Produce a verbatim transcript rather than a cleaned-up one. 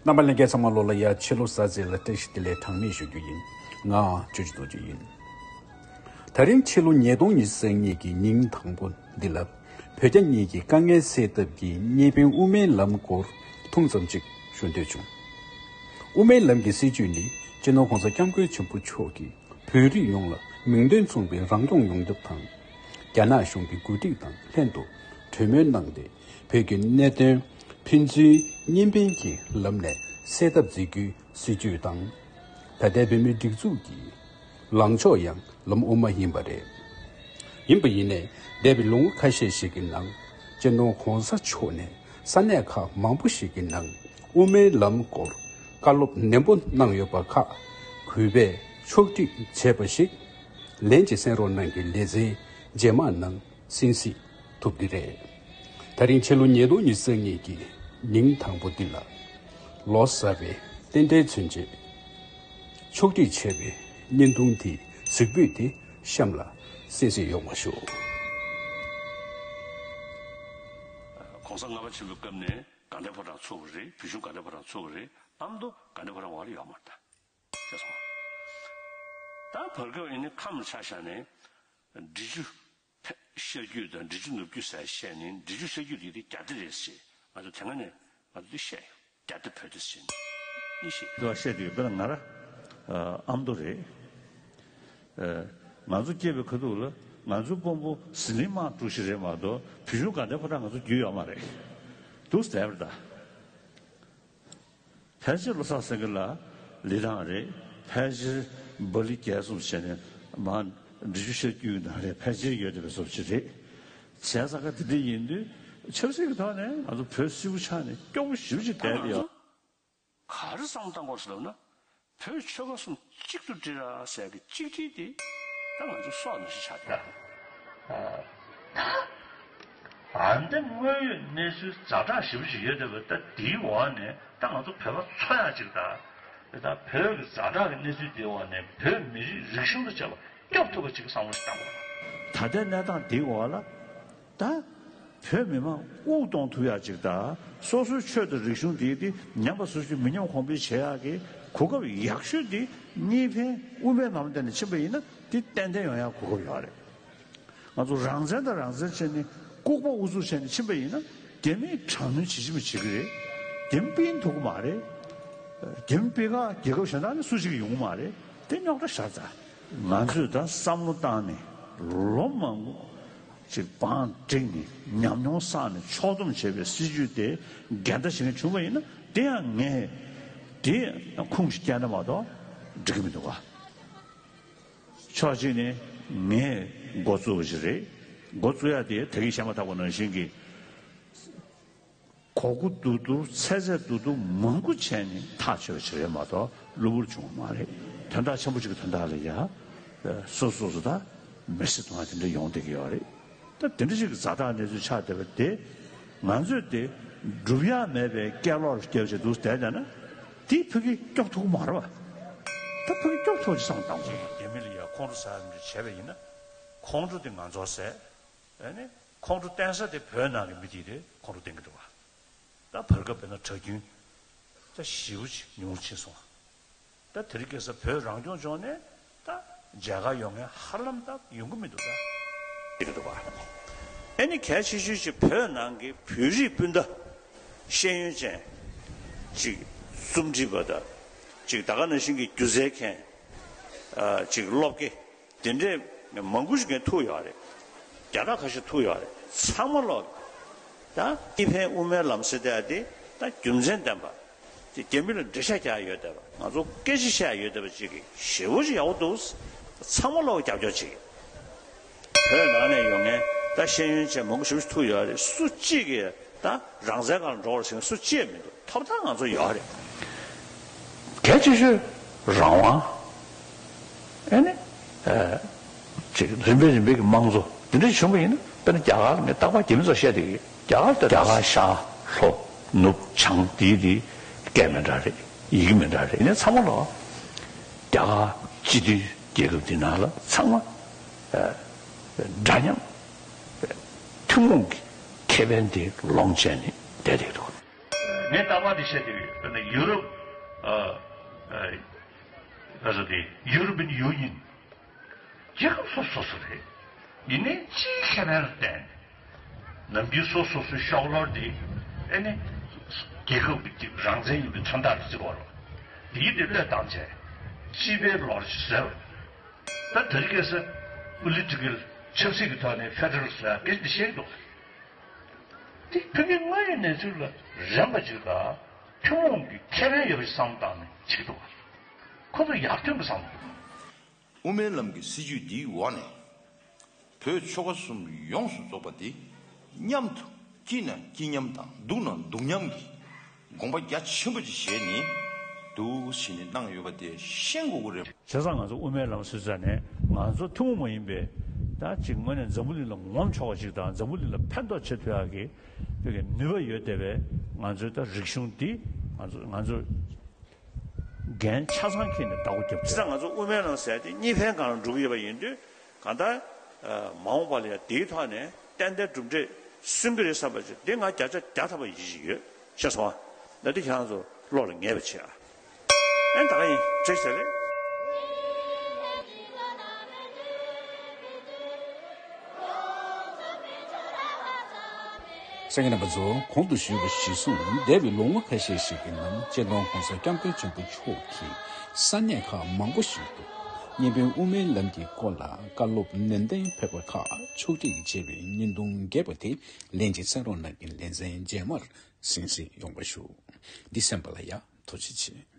རྣམ་པ་ལྷན་རྒྱས་ཚང་མ་ལོ་ལ་ཡ་ཕྱི་ལོ་གསར་ཚེས་ལ་བཀྲ་ཤིས་བདེ་ལེགས་གྲངས་མེད་ཞུ་རྒྱུ་ཡིན། ང་ཆོས་ཀྱི་རྡོ་རྗེ་ཡིན། ད་རིང་ཕྱི་ལོ་ཉིས་སྟོང་ཉི་ཤུ་རྩ་གཉིས་ཀྱི་ཉིན་དང་པོ་འདི་ལ་བོད་རྒྱ་གཉིས་ཀྱི་དཀའ་ངལ་སེལ་ཐབས་ཀྱི་གཉིས་ཕན་དབུ་མའི་ལམ་སྐོར་ཐུང་ཙམ་ཅིག་ཞུ་འདོད་བྱུང་། དབུ་མའི་ལམ་གྱི་སྲིད་བྱུས་ནི་སྤྱི་ནོར་༸གོང་ས་༸སྐྱབས་མགོན་ཆེན་པོ་མཆོག་གིས་བོད་རིགས་ཡོངས་ལ་མིང་དོན་མཚུངས་པའི་རང་སྐྱོང་ཡོང་ཐབས་དང་། རྒྱ་ནག་གཞུང་གི་འགོ་ཁྲིད་དང་ལྷན་དུ་གྲོས་མོལ་གནང་སྟེ། བོད་ཀྱི་གནད་དོན་ཕན་ཚུན་གཉིས་ཕན་གྱི་ལམ་ནས་སེལ་ཐབས་མཛད་རྒྱུའི་སྲིད་བྱུས་དང་། ད་ལྟའི་བོད་མིའི་སྒྲིག་འཛུགས་ཀྱི་ལངས་ཕྱོགས་ཡང་ལམ་དབུ་མ་ཡིན་པ་རེད། ཡིན་པ་ཡིན་ནའི་འདས་པའི་ལོ་ངོ་ཁ་ཤས་ཤིག་གི་ནང་སྤྱི་ནོར་༸གོང་ས་མཆོག་ནས་ས་གནས་ཁག་མང་པོ་ཞིག་གི་ནང་དབུ་མའི་ལམ་སྐོར་བཀའ་སློབ་ནན་པོ་གནང་ཡོད་པ་ཁག་གུས་པས་ཕྱོགས་སྒྲིག་བྱས་པ་ཞིག་ལན་གཅིག་གསན་རོགས་གནང་གི་ལེ་ཚན་རྗེས་མ་ནང་། གསན་གཟིགས་ཐུབ་ཀྱི་རེད། ད་རིང་ཕྱི་ལོ་ཉིས་སྟོང་ཉི་ཤུ་རྩ་གཉིས་ཀྱི་ཉིན་དང་པོ་འདི་ལ་ལོ་གསར་པའི་རྟེན་འབྲེལ་མཚོན་ཆེད་ཕྱོགས་སྒྲིག་བྱས་པའི་བརྙན་ཐུང་དེའི་གཟིགས་འབུལ་དེ་གཤམ་ལ་གསན་གཟིགས་ཡོང་བ་ཞུ། ༸གོང་ས་ལྔ་པ་ཆེན་པོའི་སྐབས་ནས་དགའ་ལྡན་ཕོ་བྲང་ཚུགས་པ་རེད། བོད་གཞུང་དགའ་ལྡན་ཕོ་བྲང་ཚུགས་པ་རེད། ཨ་མདོ་དགའ་ལྡན་ཕོ་བྲང་འོག་ལ་ཡོད་མ་རེད་ད། ཤེས་སོང་། ད་བར་སྐབས་ཡིན་ནའི་ཁམས་ཆ་བཞག་ནས་འབྲི་ཆུ་ཤར་རྒྱུད་དང་འབྲི་ཆུ་ནུབ་རྒྱུད་ཟེར་བཤད་ནས། འབྲི་ཆུ་ཤར་རྒྱུད་དེ་དེ་རྒྱ་སྡེ་རེད་ཟེར། ང་ཚོ་དེ་སྔ་ནས་ང་ཚོ་འདི་བཤད་ཡོད། རྒྱ་སྡེ་བོད་སྡེ་ཟེར་ནས་གཉིས་བཤད་ཡོད། དེ་བ་བཤད་དུས་དཔེར་ན་ང་ར་ཨ་མདོ་རེད། ཨ་ང་ཚོ་སྐྱེས་པའི་ཁ་ཐུག་ལ་ང་ཚོའི་དཔོན་པོ་ཟི་ལིང་དམག་དཀྲུག་ཤིང་རེད་མ་གཏོགས་བོད་གཞུང་དགའ་ལྡན་ཕོ་བྲང་ང་ཚོ་རྒྱུས་ཡོད་མ་རེད། འདུག་ཟེར་བ་ད། ཕལ་ཆེར་བློ་བཟང་སེང་གེ་ལགས་ལི་ཐང་རེད། ཕལ་ཆེར་སྦ་ལི་རྒྱལ་གསུམ་བྱས་ནས་མར་འབྲི་ཆུ་ཤར་རྒྱུད་ནང་རེད། ཕལ་ཆེར་ཡོད་བསྡད་པའི་བཟོ་ཅིག་རེད། བྱས་ཙང་ཀ་དེ་འདྲ་ཡིན་དུས་ཆབ་སྲིད་ཀྱི་ཐོག་ནས་ང་ཚོ་བོད་སིལ་བུ་ཆགས་ནས་སྐྱོ་པོ་ཞེ་པོ་ཅིག་བསྡད་དེ་ཡོད། ག་རེ་བསམ་བློ་བཏང་དགོས་ཟེར་ལབ་ན། བོད་ཆོལ་ཁ་གསུམ་གཅིག་ཏུ་སྒྲིལ་ར་ཟེར་གི་གཅིག་སྒྲིལ་དེ་ད་ང་ཚོ་སྲོག་ནང་བཞིན་ཆགས་བསྡད་ཡོད། ཨ་འདི་དངོས་ཡོད་གནས་ཚུལ་ཛ་དྲག་ཞེ་པོ་ཞིག་ཡོད་བསྡད་པ་ད། དེའི་འོག་ནས་ད་ང་ཚོ་བོད་པ་འཚོ་ཡག་ཅིག་ད། ད་བོད་ཀྱི་ཛ་དྲག་གི་གནས་ཚུལ་དེའི་འོག་ནས་བོད་མི་རིགས་རིག་གཞུང་དང་བཅས་པ་སྐྱོབ་ཐུབ་པ་ཅིག་བསམ་བློ་ཞིག་བཏང་དགོས། ད་ལྟའི་གནས་སྟངས་དེའི་འོག་ལ་ད། བོད་མི་མང་དབུགས་གཏོང་ཐུབ་ཡག་ཅིག་དང་། སོ་སོའི་ཆོས་དང་རིག་གཞུང་དེ་དེ་ཉམས་པ་སོར་ཆུད་མི་ཉམས་གོང་འཕེལ་བྱེད་ཡག་གི་གོ་སྐབས་ཡག་ཤོས་དེ་གཉིས་ཕན་དབུ་མའི་ལམ་སྟེང་ནས་ཕྱིན་པ་ཡིན་ན་དེ་ཏན་ཏན་ཡོང་ཡག་གོ་སྐབས་ཡོད་རེད། ང་ཚོ་རང་བཙན་དང་རང་བཙན་བྱས་ནས་ལྐུགས་པ་ཨུ་ཚུགས་བྱས་ནས་ཕྱིན་པ་ཡིན་ན་རྒྱ་མིས་དྲག་གནོན་བྱེད་ཀྱི་མི་བྱེད་ཀྱི་རེད། རྒྱ་མི་སྤེལ་ཐུབ་ཀྱི་མ་རེད། རྒྱ་མི་སྤེལ་ཁག་རྒྱལ་ཁབ་གཞན་དག་ནས་སུ་གཅིག་ཡོང་གི་མ་རེད། དེ་རྙོག་དྲ་ཤར་ཚར། ང་ཚོས་ད་བསམ་བློ་བཏང་ནས་ལོ་མང་པོ་ཅིག་བང་བསྒྲིགས་ནས་ཉམས་མྱོང་བསགས་ནས་ཕྱོགས་བསྡོམས་བྱས་པའི་སྲིད་ཇུས་དེ་འགལ་ཟླ་བྱེད་མཁན་བྱུང་བ་ཡིན་ན་དེ་ཡང་ངས་དེ་ཁུངས་ཤིག་བསྐྱལ་ན་མ་གཏོགས་འགྲིག་གི་མི་འདུག་ག། ཕྱོགས་གཅིག་ནས་ངས་འགོ་བཙུགས་པ་ཞིག་རེད། འགོ་བཙུགས་ཡ་དེ་ད་གིན་བཤད་མ་ཐག་པ་ནང་བཞིན་གྱི། གོ་དགུ་བསྡུ་བསྡུར་ཚད་ཚད་བསྡུ་བསྡུར་མང་པོ་བྱས་ནས་ཐག་ཆོད་པ་ཞིག་རེད་མ་གཏོགས་གློ་བུར་བྱུང་བ་མ་རེད། དོན་དག་ཆེན་པོ་གཅིག་གི་དོན་དག་ལ་ཡ། སོ་སོ་སོ་ད་མེར་སྲེག་གཏོང་ཡ་དེ་འདྲ་ཡོང་བསྡད་ཀྱི་ཡོད་རེད། ད་དེ་འདྲ་ཞིག་གི་ཛ་དྲག་གནས་ཚུལ་ཆགས་བསྡད་པ་དེ་ང་ཚོས་དེ་སྒྲུབ་ཡ་མེད་པའི་སྐད་ལོག་རྒྱབ་བྱས་འདུག་བསྡད་བསྡད་ན་དེ་ཕ་གི་སྐྱོབ་ཐུབ་ཀྱི་མ་རེད་པ། ད་ཕ་གི་སྐྱོབ་ཐུབ་ཀྱི་བསམ་བཏང་དགོས། རྒྱ་མི་ལ་ཡ་ཁོང་ཁྲོ་ཟ་ཡ་མི་འདྲ་བྱས་པ་ཡིན་ན་ཁོང་ཁྲོ་དེ་ང་ཚོ་ཟས། ཨ་ནི་ཁོང་ཁྲོ་བསྟན་ས་དེ་བོད་ནང་གི་མི་དེ་རེད། ཁོང་ཁྲོ་བསྟན་གྱི་འདུག་བ། ད་བར་སྐབས་དཔེར་ན་གྲྭ་རྒྱུན་ད་ཞེ་པོ་ཅིག་ཉུང་ཕྱིན་སོང་བ། ད་དེ་རིང་ཁ་སང་བོད་རང་སྐྱོང་ལྗོངས་ནས་ད་མཇལ་ཁ་ཡོང་མཁན་ཧ་ལམ་ད་ཡོང་གི་མི་འདུག་ད་བསྡད་ཀྱི་འདུག་བ། ཨ་ནི་གལ་ཆེ་ཤོས་ཅིག་བོད་ནང་གི་བོད་རིགས་སྤུན་ཟླ་ཤེས་ཡོན་ཅན་ཅིག་རྩོམ་སྒྲིག་པ་དང་ཅིག་ད་ག་ནང་བཞིན་གྱི་སྒྱུ་རྩལ་མཁན་ཅིག་སློབ་དགེ། དེ་འདྲས་མང་པོ་ཞིག་གིས་ཐུག་ཡོད་རེད། རྒྱ་གར་ཁ་ཤས་ཐུག་ཡོད་རེད། ཚང་མ་ལོག་ད་གཉིས་ཕན་དབུ་མའི་ལམ་ཟེར་བསྡད་དེ་ད་རྒྱུ་མཚན་ལྡན་པ། དེ་རྒྱ་མི་ལ་འགྲེལ་བཤད་རྒྱག་ཡ་ཡོད་བསྡད་པ། ང་ཚོ་སྐད་ཆ་བཤད་ཡ་ཡོད་བསྡད་པ་ཅིག་གི་ཞེ་པོ་ཅིག་ཡག་པོ་འདུག་ཚང་མ་ལོག་རྒྱབ་སྐྱོར་བྱེད་ཀྱི། བོད་ནང་ནས་ཡོང་མཁན་ད་ཤེས་ཡོན་ཅན་མང་པོ་ཞེ་པོ་ཅིག་ཐུག་ཡོད་རེད། སུ་གཅིག་གིས་ད་རང་བཙན་སྒང་ལ་འགྲོ་བར་ཟེར་མཁན་སུ་གཅིག་མི་འདུག་ཐོབ་ཐང་ང་ཚོ་ཡོད་རེད། གལ་ཆེ་ཤོས་རང་དབང་། ཨེ་ནི། ཨ། ཅིག་རིམ་པས་རིམ་པས་ཀྱི་དམངས་གཙོ་འདི་འདྲ་བྱུང་བ་ཡིན་ན་དཔེར་ན་རྒྱ་གར་ལ་ངས་རྟག་པར་རྒྱ་མི་ཚོར་བཤད་བསྡད་ཀྱི་ཡོད། རྒྱ་གར་ལྟར་རྒྱ་གར་ཤར་ལྷོ་ནུབ་བྱང་འདིའི་འདི་སྐད་མི་འདྲ་རེད། ཡི་གེ་མི་འདྲ་རེད། ཡིན་ནའི་ཚང་མ་ལ་རྒྱ་གར་སྤྱི་མཐུན་རྒྱལ་ཁབ་འདི་ནང་ལ་ཚང་མ་ཨ། འདྲ་མཉམ་ཐུན་མོང་གི་ཁེ་ཕན་དེ་ལོངས་སྤྱད་ནས་བསྡད་བསྡད་འདུག་ངས་རྟག་པར་དེ་བཤད་ཀྱི་ཡོད། དཔེར་ན་ཡུ་རོབ། ཨ། ཨ། ག་ཚོད་དེ་European Union རྒྱལ་ཁབ་སོ་སོ་སོ་རེད། ཡིན་ནའི་སྤྱིའི་ཁེ་ཕན་ལ་བརྟེན་ནས་ནམ་རྒྱུན་སོ་སོ་སོའི་ཤོག་ལོར་དེ་ཨེ་ནི་རྒྱལ་ཁབ་ཀྱི་རང་བཙན་ཡིན་པའི་མཚོན་རྟགས་རེ་བརྩི་དགོས་རེད། དེ་ཡིན་དེ་བློས་བཏང་བྱས་སྤྱི་པའི་ལོ་རྒྱུས་ཟེར། ད་དེ་རིང་ཁ་སང་པོ་ལི་ཊི་ཀལ་ཆབ་སྲིད་ཀྱི་ཐོག་ནས་ཕེ་ཌེ་རལ་ཟེར་སྐད་ཆ་འདི་བཤད་ཀྱི་འདུག་དེ་བོད་མི་དངོས་ཡོད་གནས་ཚུལ་ལ་རན་པ་ཅིག་དང་ཐུན་མོང་གི་ཁེ་ཕན་ཡོད་པའི་བསམ་བློ་བཏང་ནས་བྱེད་ཀྱི་འདུག་ཁོ་ཚོ་ཡར་ཐོན་གྱི་བསམ་བློ་འདུག་དབུ་མའི་ལམ་གྱི་སྲིད་བྱུས་འདིའི་འོག་ནས་བོད་ཆོལ་ཁ་གསུམ་ཡོངས་སུ་རྫོགས་པ་འདི་མཉམ་དུ་སྐྱིད་ན་སྐྱིད་མཉམ་དང་སྡུག་ན་སྡུག་མཉམ་གྱི་དགོངས་པ་རྒྱ་ཆེན་པོ་ཅིག་བཞེས་ནས་འདུག་བྱས་ནས་གནང་ཡོད་པ་དེ་ཤེས་དགོས་ཀྱི་རེད། བྱས་ཙང་ང་ཚོ་དབུ་མའི་ལམ་ཟེར་ཙང་ནས་ང་ཚོ་ཐུན་མོང་མ་ཡིན་པའི་ད་ཅིག་དངོས་གནས་འཛམ་བུ་གླིང་ལ་ངོམ་ཆོག་པ་ཅིག་དང་འཛམ་བུ་གླིང་ལ་ཕན་ཐོགས་བྱེད་ཐུབ་ཡག་གི་བོད་ཀྱི་ནུས་པ་ཡོད་བསྡད་པའི་ང་ཚོའི་ད་རིག་གཞུང་འདི་ང་ཚོ་ང་ཚོ་འགན་ཆ་ཚང་འཁྱེར་ནས་བདག་པོ་རྒྱབ་བྱས་ཙང་ང་ཚོ་དབུ་མའི་ལམ་ཟེར་དེ་གཉིས་ཕན་གང་ལ་འགྲོ་གི་ཡོད་པ་ཡིན་དུས་གང་ལྟར་མ་འོངས་པ་ལ་ཡང་དེའི་ཐོག་ནས་ཏན་ཏན་གྲུབ་འབྲས་སོན་གྱི་རེད་བསམ་པ་ཅིག་འདི་ང་བརྒྱ་ཆ་བརྒྱ་ཐམ་པ་ཡིད་ཆེས་ཡོད། ཤེས་སོང་ཨ། ད་འདི་ཁྱེད་རང་ཚོ་བློ་ལ་ངེས་པ་བྱེད་ཨ། ཨེ་ད་ག་ཡིན་བྲིས་ཟེར་རེད། གསན་མཁན་རྣམ་པ་ཚོ། གོང་དུ་ཞུས་པ་གཞིར་བཟུང་འདས་པའི་ལོ་ངོ་ཁ་ཤས་ཤིག་གི་ནང་སྤྱི་ནོར་༸གོང་ས་༸སྐྱབས་མགོན་ཆེན་པོ་མཆོག་གིས་ས་གནས་ཁག་མང་པོ་ཞིག་ཏུ་བསྙེན་དཔལ་དབུ་མའི་ལམ་གྱི་སྐོར་ལ་བཀའ་སློབ་ནན་ཏན་ཕེབས་པ་ཁག་ཕྱོགས་སྒྲིག་བྱས་པའི་བརྙན་ཐུང་རྒྱས་པ་དེ་ལན་གཅིག་གསན་རོགས་གནང་གི་ལེ་ཚན་རྗེས་མར་གསན་གཟིགས་ཡོང་བ་ཞུ། འདི་གསན་པ་ལ་ཡང་ཐུགས་རྗེ་ཆེ།